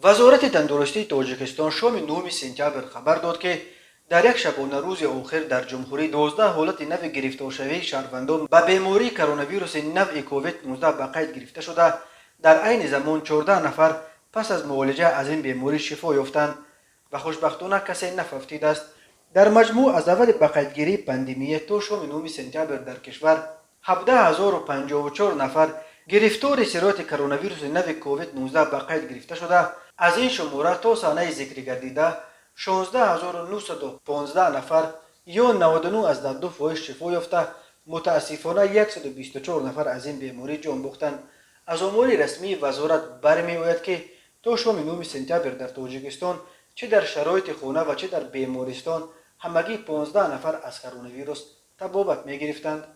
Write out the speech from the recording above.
Вазорати тандурустии Тоҷикистон шоми 9 сентябр хабар дод, ки дар як шабонарӯзи охир дар ҷумҳурӣ 12 ҳолати нави гирифторшавии шаҳрвандон ба бемории коронавируси навъи COVID-19 ба қайд гирифта шуда, дар айни замон 14 нафар пас аз муолиҷа аз ин беморӣ шифо ёфтанд ва хушбахтона касе нафавтидааст. Дар маҷмӯъ аз аввали ба қайдгирии пандемия то шоми 9 сентябр дар кишвар 17 054 нафар гирифтори сирояти коронавируси нави COVID-19 ба қайд гирифта шуда, аз ин шумора то санаи зикргардида 16 915 нафар ё 99,2% шифо ёфта, мутаассифона, 124 нафар аз ин беморӣ ҷон бохтанд. Аз омори расмии вазорат бармеояд, ки то шоми 9 сентябр дар Тоҷикистон чӣ дар шароити хона ва чӣ дар бемористон ҳамагӣ 15 нафар аз коронавирус табобат мегирифтанд.